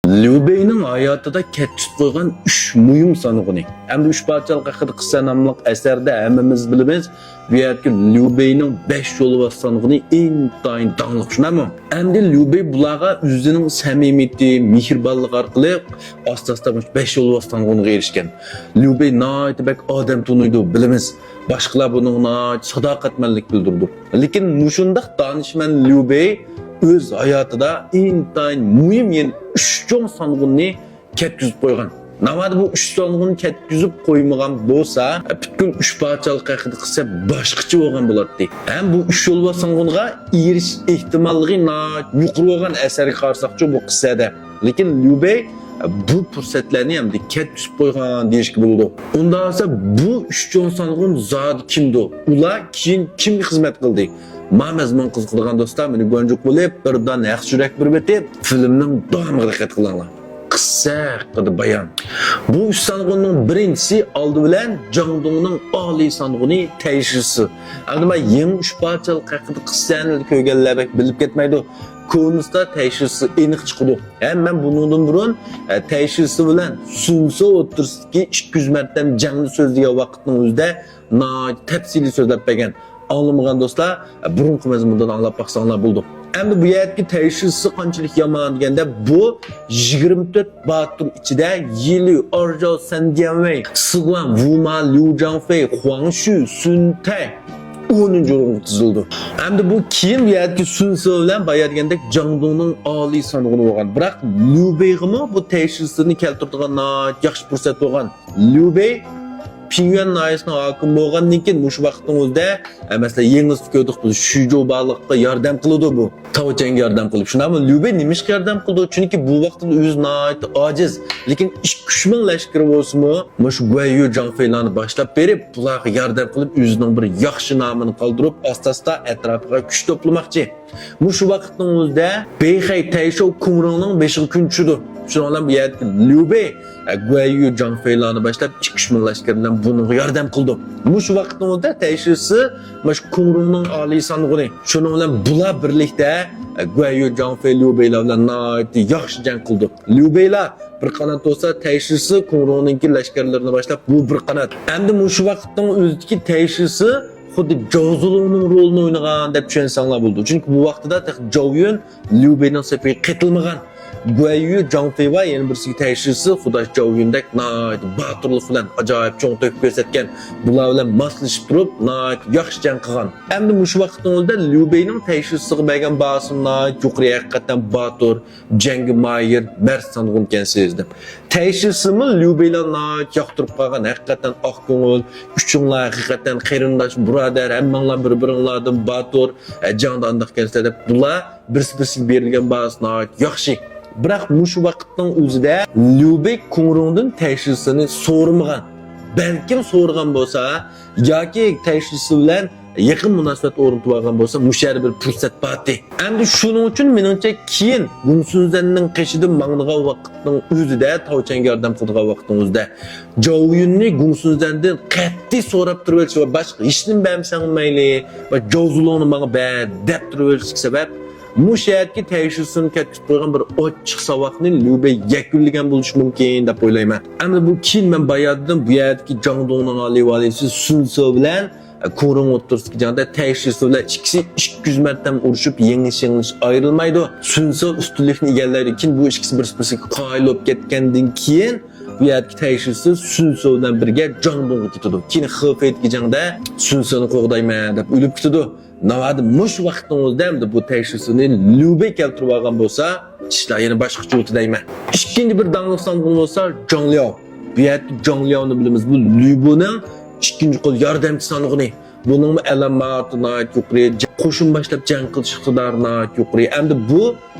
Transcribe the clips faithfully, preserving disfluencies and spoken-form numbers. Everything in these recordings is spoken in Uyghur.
ليۇ بېينىڭ ھاياتىدا كەتكۈزۈپ قويغان ئۈچ مۇھىم سانغۇنى. ئەمدى ئۈچ پادىشاھلىق ھەققىدە قىسسە ناملىق ئەسەردە ھەممىمىز بىلىمىز، بۇ يەردىكى ليۇ بېينىڭ بەش يولۋاس سانغۇنى ئىنتايىن داڭلىق، شۇنداقمۇ؟ ئەمدى ليۇ بېي بۇلارغا ئۆزىنىڭ سەمىمىيىتى، مېھرىبانلىقى ئارقىلىق ئاستا-ئاستا مۇشۇ بەش يولۋاس سانغۇنغا ئېرىشكەن. ليۇ بېي ناھايىتى بەك ئادەم تونۇيدۇ، بىلىمىز. باشقىلار بۇنىڭغا ناھايىتى ساداقەتمەنلىك بىلدۈرىدۇ. لېكىن مۇشۇنداق دانىشمەن ليۇ بېي ئۆز ھاياتىدا ئىنتايىن مۇھىم يەنە ئۈچ چوڭ سانغۇننى كەتكۈزۈپ قويغان. ناۋادا بۇ ئۈچ سانغۇننى كەتكۈزۈپ قويمىغان بولسا، پۈتكۈل ئۈچ پادىشاھلىق ھەققىدە قىسسە باشقىچە بولغان بولاتتى. ھەم بۇ ئۈچ يولۋاس سانغۇنغا ئېرىشىش ئېھتىماللىقى ناھايىتى يۇقىرى بولغان ئەسەرگە قارىساقچۇ بۇ قىسسەدە. لېكىن ليۇ بېي بۇ پۇرسەتلەرنى ئەمدى كەتكۈزۈپ قويغان دېيىشكە بولىدۇ. ئۇنداق بولسا بۇ ئۈچ چوڭ سانغۇن زادى كىمدۇ؟ ئۇلار كېيىن كىمگە خىزمەت قىلدى؟ ما مەزمۇن قىزىقىدىغان دوستلار، مېنى گۆنجۇك بولۇپ، بىردان ھەق يۈرەك بىر بېتىپ، فىلىمنىڭ داۋامىغا دىققەت قىلىڭلار. قىسسە ھەققىدە بايان. بۇ ئۈچ سانغۇننىڭ بىرىنچىسى ئالدى بىلەن جاڭدۇڭنىڭ ئالىي سانغۇنى تەيشىسى. ئەمدى مەن يېڭى ئۈچ پادىشاھلىق ھەققىدە قىسسەنى كۆرگەنلەر بەك بىلىپ كەتمەيدۇ. كونىسىدا تەيشىسى ئېنىق چىقىدۇ. ھەم مەن بۇنىڭدىن بۇرۇن، ئە، تەيشىسى بىلەن سۈنسو ئوتتۇرىسىدىكى ئىككى يۈز مەرتەم جەڭنى سۆزلىگەن ۋاقىتنىڭ ئۆزىدە ناھايىتى تەپسىلىي سۆزلەپ بەرگەن. ئاڭلىمىغان دوستلار، ئە، بۇرۇنقى مەزمۇندىن ئاڭلاپ باقساڭلار بولىدۇ. ئەمدى بۇ يەردىكى تەيشىسى قانچىلىك يامان دېگەندە، بۇ يىگىرمە تۆت باتۇر ئىچىدە يىلى، ئارجاۋ، سەنديەنۋەي، سىگۇەن، ۋۇما، ليۇ جاڭفېي، خۇاڭشۈ، سۈنتەي ئونىنچى ئورۇنغا تىزىلىدۇ. ئەمدى بۇ كېيىن بۇ يەردىكى سۈنسو بىلەن بايا دېگەندەك جاڭدۇڭنىڭ ئالىي سانغۇنى بولغان. بىراق ليۇ بېيغىمۇ بۇ تەيشىسىنى كەلتۈرىدىغان ناھايىتى ياخشى پۇرسەت بولغان. ليۇ بېي پىڭيۈەن ناھىيەسىنىڭ ھاكىمى بولغاندىن كېيىن مۇشۇ ۋاقىتنىڭ ئۆزىدە، ئە، مەسىلەن، يېڭىسىدا كۆردۇق بىز، شۈجو بالىققا ياردەم قىلىدۇ بۇ. تاۋچەنگە ياردەم قىلىپ. شۇنداقمۇ؟ ليۇ بېي نېمىشقا ياردەم قىلىدۇ؟ چۈنكى بۇ ۋاقىتتا ئۆزى ناھايىتى ئاجىز. لېكىن ئىككى ئۈچ مىڭ لەشكىرى بولسىمۇ، مۇشۇ گۇەييۈ جاڭفېيلارنى باشلاپ بېرىپ، بۇلارغا ياردەم قىلىپ، ئۆزىنىڭ بىر ياخشى نامىنى قالدۇرۇپ، ئاستا-ئاستا ئەتراپىغا كۈچ توپلىماقچى. مۇشۇ ۋاقىتنىڭ ئۆزىدە بېيخەي تەيشو كۇڭرۇڭنىڭ بېشىغا كۈن چۈشىدۇ. شۇنىڭ بىلەن بۇ يەردىكى ليۇ بېي، ئە، گۇەييۈ جاڭفېيلارنى باشلاپ، ئىككى ئۈچ مىڭ لەشكەر بىلەن بۇنىڭغا ياردەم قىلىدۇ. مۇشۇ ۋاقىتنىڭ ئۆزىدە تەيشىسى مۇشۇ كۇڭرۇڭنىڭ ئالىي سانغۇنى. شۇنىڭ بىلەن بۇلار بىرلىكتە، ئە، گۇەييۈ جاڭفېي ليۇ بېيلار بىلەن ناھايىتى ياخشى جەڭ قىلىدۇ. ليۇ بېيلار بىر قانات بولسا، تەيشىسى كۇڭرۇڭنىڭكى لەشكەرلىرىنى باشلاپ، بۇ بىر قانات. ئەمدى مۇشۇ ۋاقىتنىڭ ئۆزىدىكى تەيشىسى خۇددى جاۋزۇلۇڭنىڭ رولىنى ئوينىغان دەپ چۈشەنسەڭلار بولىدۇ. چۈنكى بۇ ۋاقتىدا تېخى جاۋيۈن ليۇ بېينىڭ سېپىگە قېتىلمىغان. گۇەييۈ جاڭفېي ۋە يەنە بىرسىگە تەيشىسى خۇداش جاۋيۈندەك ناھايىتى باتۇرلۇق بىلەن ئاجايىپ چوڭ تۆھپە كۆرسەتكەن. بۇلار بىلەن ماسلىشىپ تۇرۇپ، ناھايىتى ياخشى جەڭ قىلغان. ئەمدى مۇشۇ ۋاقىتنىڭ ئۆزىدە ليۇ بېينىڭ تەيشىسىغا بەرگەن باھاسى ناھايىتى يۇقىرى، ھەقىقەتەن باتۇر، جەڭگە ماھىر، مەرد سانغۇنكەنسىز دەپ. تەيشىسىمۇ ليۇ بېيلار ناھايىتى ياقتۇرۇپ قالغان، ھەقىقەتەن ئاق كۆڭۈل، ئۈچۈڭلار ھەقىقەتەن قېرىنداش، بۇرادەر، ھەممىڭلار بىر-بىرىڭلاردىن باتۇر، ئە، جەڭدە ئانداقكەنسىلەر دەپ، بۇلار بىرسى-بىرسىگە بېرىلگەن باھاسى ناھايىتى ياخشى. بىراق مۇشۇ ۋاقىتنىڭ ئۆزىدە ليۇ بېي كۇڭرۇڭدىن تەيشىسىنى سورىمىغان. بەلكىم سورىغان بولسا، ياكى تەيشىسى بىلەن يېقىن مۇناسىۋەت ئورنىتىپ ئالغان بولسا، مۇشۇ يەردە بىر پۇرسەت بارتى. ئەمدى شۇنىڭ ئۈچۈن مېنىڭچە كېيىن گۇڭسۈنزەننىڭ قېشىدىن ماڭىدىغان ۋاقىتنىڭ ئۆزىدە، تاۋچەنگە ياردەم قىلىدىغان ۋاقىتنىڭ ئۆزىدە جاۋيۈننى گۇڭسۈنزەندىن قەتئىي سوراپ تۇرۇۋېلىش ۋە باشقا ھېچنېمە بەرمىسەڭ مەيلى، بىر جاۋزۇلۇڭنى ماڭا بەر دەپ تۇرۇۋېلىشلىك سەۋەب، مۇشۇ يەردىكى تەيشىسىنى كەتكۈزۈپ قويغان بىر ئاچچىق ساۋاقنى ليۇ بېي يەكۈنلىگەن بولۇشى مۇمكىن دەپ ئويلايمەن. ئەمدى بۇ كېيىن مەن بايا دېدىم، بۇ يەردىكى جاڭدۇڭنىڭ ئالىي ۋالىسى سۈنسو بىلەن كۇڭرۇڭ ئوتتۇرىسىدىكى جەڭدە تەيشىسى بىلەن ئىككىسى ئىككى يۈز مەرتەم ئۇرۇشۇپ، يېڭىش-يېڭىلىش ئايرىلمايدۇ. سۈنسو ئۈستۈنلۈكنى ئىگىلەيدۇ. كېيىن بۇ ئىككىسى بىرسى-بىرسىگە قايىل بولۇپ كەتكەندىن كېيىن، بۇ يەردىكى تەيشىسى سۈنسو بىلەن بىرگە جاڭدۇڭغا كېتىدۇ. كېيىن خېفېيدىكى جەڭدە سۈنسونى قوغدايمەن دەپ ئۆلۈپ كېتىدۇ. ناۋادا مۇشۇ ۋاقىتنىڭ ئۆزىدە ئەمدى بۇ تەيشىسىنى ليۇ بېي كەلتۈرۈپ ئالغان بولسا، ئىشلار يەنە باشقىچە ئۆتىدۇ دەيمەن. ئىككىنچى بىر داڭلىق سانغۇن بولسا جاڭ لياۋ. بۇ يەردە جاڭ لياۋنى بىلىمىز. بۇ ليۇ بېينىڭ ئىككىنچى قول ياردەمچى سانغۇنى. بۇنىڭمۇ ئەلەم ماھارىتى ناھايىتى يۇقىرى، قوشۇن باشلاپ جەڭ قىلىش ئىقتىدارى ناھايىتى يۇقىرى. ئەمدى بۇ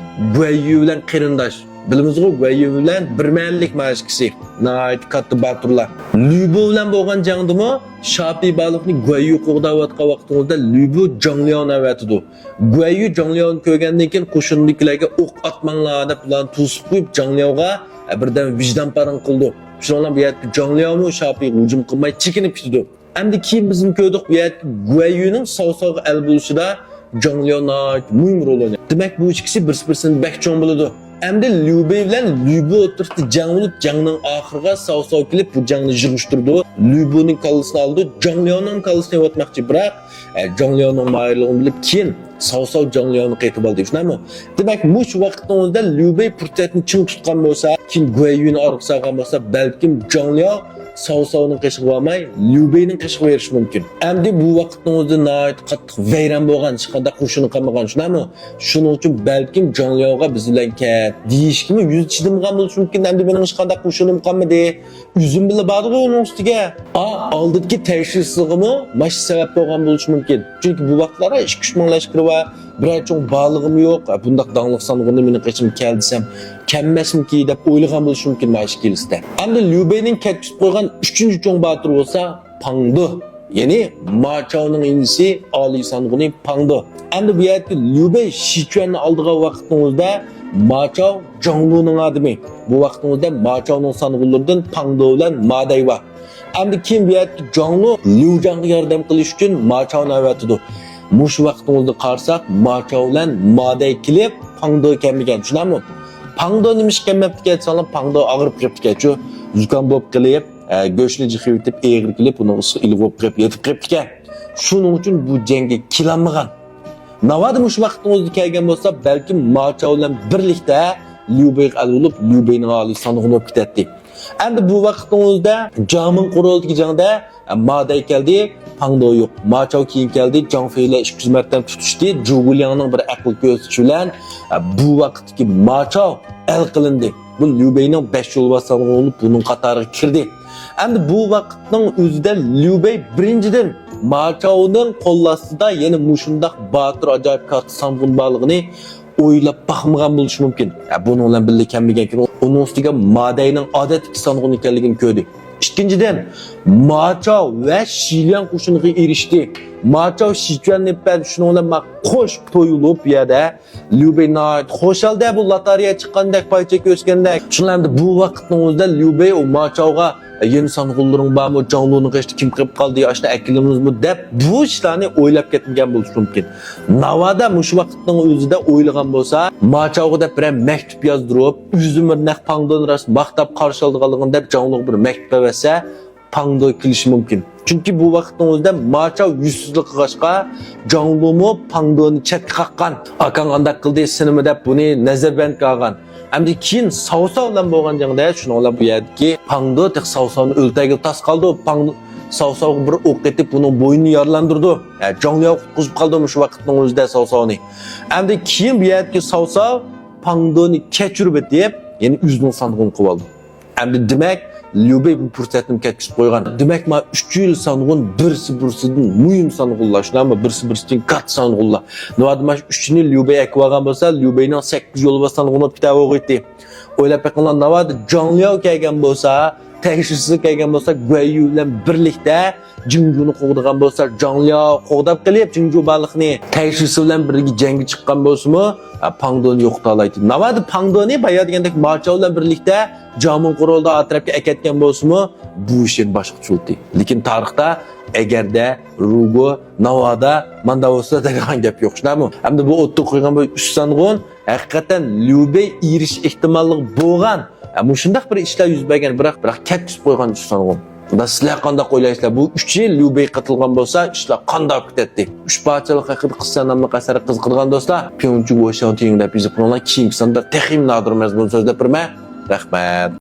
گۇەييۈ بىلەن قېرىنداش. بىلىمىزغۇ، گۇەييۈ بىلەن بىر مەھەللىلىك مانا ئىككىسى. ناھايىتى كاتتا باتۇرلار. ليۇبۇ بىلەن بولغان جەڭدىمۇ شاپى بالىقنى گۇەييۈ قوغداۋاتقان ۋاقتىڭىزدا ليۇبۇ جاڭلياۋنى ئەۋەتىدۇ. گۇەييۈ جاڭلياۋنى كۆرگەندىن كېيىن قوشۇندىكىلەرگە ئوق ئاتماڭلار دەپ ئۇلارنى توسۇپ قويۇپ، جاڭلياۋغا، ئە، بىردەم ۋىجدان پاراڭ قىلىدۇ. شۇنىڭ بىلەن بۇ يەردىكى جاڭلياۋمۇ شاپىغا ھۇجۇم قىلماي چېكىنىپ كېتىدۇ. ئەمدى كېيىن بىزمۇ كۆردۇق، بۇ يەردىكى گۇەييۈنىڭ ساۋ-ساۋغا ئەل بولۇشىدا جاڭلياۋ ناھايىتى مۇھىم رول ئوينايدۇ. دېمەك، بۇ ئىككىسى بىرسى-بىرسىدىن بەك چوڭ بولىدۇ. ئەمدى ليۇ بېي بىلەن ليۇ بو ئوتتۇرىسىدا جەڭ بولۇپ، جەڭنىڭ ئاخىرىغا ساۋ ساۋ كېلىپ بۇ جەڭنى يىغىشتۇرىدۇ. ليۇ بونىڭ كاللىسىنى ئالىدۇ، جاڭ لياۋنىڭ كاللىسىنى ئېلىۋاتماقچى، بىراق ئە، جاڭ لياۋنىڭ ماھىرلىقىنى بىلىپ، كېيىن ساۋ ساۋ جاڭ لياۋنى قېتىپ ئالدى، شۇنداقمۇ؟ دېمەك، مۇشۇ ۋاقىتنىڭ ئۆزىدە ليۇ بېي پۇرسەتنى چىڭ تۇتقان بولسا، كېيىن گۇەن يۈنى ئارقا سالغان بولسا، بەلكىم جاڭ لياۋ ساۋ ساۋنىڭ قېشىغا بارماي، ليۇ بېينىڭ قېشىغا بېرىشى مۇمكىن. ئەمدى بۇ ۋاقىتنىڭ ئۆزىدە ناھايىتى قاتتىق ۋەيران بولغان، ھېچقانداق قوشۇنى قالمىغان، شۇنداقمۇ؟ شۇنىڭ ئۈچۈن بەلكىم جاڭ لياۋغا بىز بىلەن كەت دېيىشكىمۇ يۈزى چىدىمىغان بولۇشى مۇمكىن. ئەمدى مېنىڭ ھېچقانداق قوشۇنۇم قالمىدى. ئۆزۈم بىلەن باردىغۇ ئۇنىڭ ئۈستىگە. ئا، ئالدىدىكى تەيشىسىغىمۇ ماش سەۋەب بولغان بولۇشى مۇمكىن. چۈنكى بۇ ۋاقىتلاردا ئىككى ئۈچ مىڭ لەشكىرى بار، بىرەر چوڭ بارلىقىمۇ يوق. ھە، بۇنداق داڭلىق سانغۇنى مېنىڭ قېشىمغا كەل دېسەم، كەلمەسمىكى دەپ ئويلىغان بولۇشى مۇمكىن مانا ئىككىلىسىدە. ئەمدى ليۇ بېينىڭ كەتكۈزۈپ قويغان ئۈچىنچى چوڭ باتۇرى بولسا پاڭدۇ. يەنى ماچاۋنىڭ ئىنىسى ئالىي سانغۇنى پاڭدۇ. ئەمدى بۇ يەردىكى ليۇ بېي شىچۈەننى ئالىدىغان ۋاقىتنىڭ ئۆزىدە ماچاۋ جاڭلۇنىڭ ئادىمى. بۇ ۋاقىتنىڭ ئۆزىدە ماچاۋنىڭ سانغۇنلىرىدىن پاڭدۇ بىلەن مادەي بار. ئەمدى كېيىن بۇ يەردىكى جاڭلۇ ليۇجاڭغا ياردەم قىلىش ئۈچۈن ماچاۋنى ئەۋەتىدۇ. مۇشۇ ۋاقىتنىڭ ئۆزىدە قارىساق، ماچاۋ بىلەن مادەي كېلىپ، پاڭدۇ كەلمىگەن، شۇنداقمۇ؟ پاڭدۇ نېمە ئىش كەلمەپتىكەن دېسەڭلار، پاڭدۇ ئاغرىپ قېپتىكەنچۇ، زۇكام بولۇپ قېلىپ، ئە، گۆشنى جىقىۋېتىپ، ئېغىر كېلىپ، ئۇنىڭ ئىلغىپ قېلىپ، يېتىپ قېپتىكەن. شۇنىڭ ئۈچۈن بۇ جەڭگە كېلەلمىگەن. ناۋادا مۇشۇ ۋاقىتنىڭ ئۆزىدە كەلگەن بولسا، بەلكىم ماچاۋ بىلەن بىرلىكتە ليۇ بېيغا ئەل بولۇپ، ليۇ بېينىڭ ئالىي سانغۇنى بولۇپ كېتەتتى. ئەمدى بۇ ۋاقىتنىڭ ئۆزىدە جامىڭ قورالىدىكى جەڭدە، ئە، مادەي كەلدى، پاڭدۇ يوق. ماچاۋ كېيىن كەلدى، جاڭ فېيلەر ئىككى يۈز مەرتەم تۇتۇشتى. جۇگۇلياڭنىڭ بىر ئەقىل كۆرسىتىشى بىلەن، ئە، بۇ ۋاقىتتىكى ماچاۋ ئەل قىلىندى. بۇ ليۇ بېينىڭ بەش يولۋاس سانغۇنى بولۇپ، بۇنىڭ قاتارىغا كىردى. ئەمدى بۇ ۋاقىتنىڭ ئۆزىدە ليۇ بېي بىرىنچىدىن ماچاۋنىڭ قول ئاستىدا يەنە مۇشۇنداق باتۇر ئاجايىپ كاتتا سانغۇن بارلىقىنى ئويلاپ باقمىغان بولۇشى مۇمكىن. ھە، بۇنىڭ بىلەن بىللە كەلمىگەنكىن، ئۇنىڭ ئۈستىگە مادەينىڭ ئادەتتىكى سانغۇن ئىكەنلىكىنى كۆردى. ئىككىنچىدىن، ماچاۋ ۋە شىلياڭ قوشۇنىغا ئېرىشتى. ماچاۋ شىچۈەننى ئېلىپ بەردى، شۇنىڭ بىلەن مانا قوش تويۇلۇپ بۇ يەردە ليۇ بېي ناھايىتى خۇشال-دە، بۇ لاتارىيە چىققاندەك، پاي چېكى ئۆسكەندەك. شۇنداق ئەمدى بۇ ۋاقىتنىڭ ئۆزىدە ليۇ بېي ئۇ ماچاۋغا، يەنە سانغۇنلىرىڭ بارمۇ، جاڭلۇنىڭ قېشىدا كىم قېلىپ قالدى، ئاشۇنداق ئەكېلىمىزمۇ دەپ، بۇ ئىشلارنى ئويلاپ كەتمىگەن بولۇشى مۇمكىن. ناۋادا مۇشۇ ۋاقىتنىڭ ئۆزىدە ئويلىغان بولسا، ماچاۋغا دەپ بىرەر مەكتۇپ يازدۇرۇپ، ئۆزىمۇ نەق پاڭدۇنى راست ماختاپ قارشى ئالىدىغانلىقىنى دەپ، جاڭلۇغا بىر مەكتۇپ ئەۋەتسە، پاڭدۇ كېلىشى مۇمكىن. چۈنكى بۇ ۋاقىتنىڭ ئۆزىدە ماچاۋ يۈزسىزلىك قىلغاچقا، جاڭلۇمۇ پاڭدۇنى چەتكە قاققان. ئاكاڭ ئانداق قىلدى، سېنىمۇ دەپ بۇنى نەزەربەندكە ئالغان. ئەمدى كېيىن ساۋساۋ بىلەن بولغان جەڭدە، شۇنىڭ بىلەن بۇ يەردىكى پاڭدۇ تېخى ساۋساۋنى ئۆلتۈرگىلى تاس قالدى. پاڭدۇ ساۋساۋغا بىر ئوق ئېتىپ، ئۇنىڭ بوينىنى يارىلاندۇرىدۇ. ھە، جاڭلياۋ قۇتقۇزۇپ قالدى مۇشۇ ۋاقىتنىڭ ئۆزىدە ساۋساۋنى. ئەمدى كېيىن بۇ يەردىكى ساۋساۋ پاڭدۇنى كەچۈرۈپ ئېتىپ، يەنە ئۆزىنىڭ سانغۇنىغا قويۇۋالدى. ئەمدى دېمەك، ليۇ بېي بۇ پۇرسەتنى كەتكۈزۈپ قويغان. دېمەك، مانا ئۈچ يىل سانغۇن بىرسى بىرسىدىن مۇھىم سانغۇنلار، شۇنداقمۇ؟ بىرسى بىرسىدىن كاتتا سانغۇنلار. ناۋادا مانا شۇ ئۈچىنى ليۇ بېي ئەكىۋالغان بولسا، ليۇ بېينىڭ سەككىز يولۋاس سانغۇنى بولۇپ كېتەۋاتىدۇ. ئويلاپ بېقىڭلار، ناۋادا جاڭ لياۋ كەلگەن بولسا، تەيشىسى كەلگەن بولسا، گۇەييۈ بىلەن بىرلىكتە جىڭجۇنى قوغدىغان بولسا، جاڭ لياۋ قوغداپ قېلىپ، جىڭجۇ بارلىقىنى تەيشىسى بىلەن بىرگە جەڭگە چىققان بولسىمۇ، ھە، پاڭدۇنى يوقىتالايتتى. ناۋادا پاڭدۇنى بايا دېگەندەك ماچاۋ بىلەن بىرلىكتە جامىڭ قورالىدا ئا تەرەپكە ئەكەتكەن بولسىمۇ، بۇ ئىش يەنە باشقىچە بولاتتى. لېكىن تارىختا ئەگەردە، رۇگو، ناۋادا، ماندا بولسا دەيدىغان گەپ يوق، شۇنداقمۇ؟ ئەمدى بۇ ئوتتۇرىغا قويغان بۇ ئۈچ سانغۇن ھەقىقەتەن ليۇ بېي ئېرىشىش ئېھتىماللىقى بولغان، ھە، مۇشۇنداق بىر ئىشلار يۈز بەرگەن، بىراق، بىراق كەتكۈزۈپ قويغان ئۈچ سانغۇن. ئۇندا سىلەر قانداق ئويلايسىلەر؟ بۇ ئۈچى ليۇ بېي قېتىلغان بولسا، ئىشلار قانداق كېتەتتى؟ ئۈچ پادىشاھلىق ھەققىدە قىسسە ناملىق ئەسەرگە قىزىقىدىغان دوستلار، پيونچۈ ۋوشياڭ تيۇڭ دەپ يېزىپ قويۇڭلار. كېيىنكى ساندا تېخىمۇ نادىر مەزمۇن سۆزلەپ بېرىمەن. رەھمەت.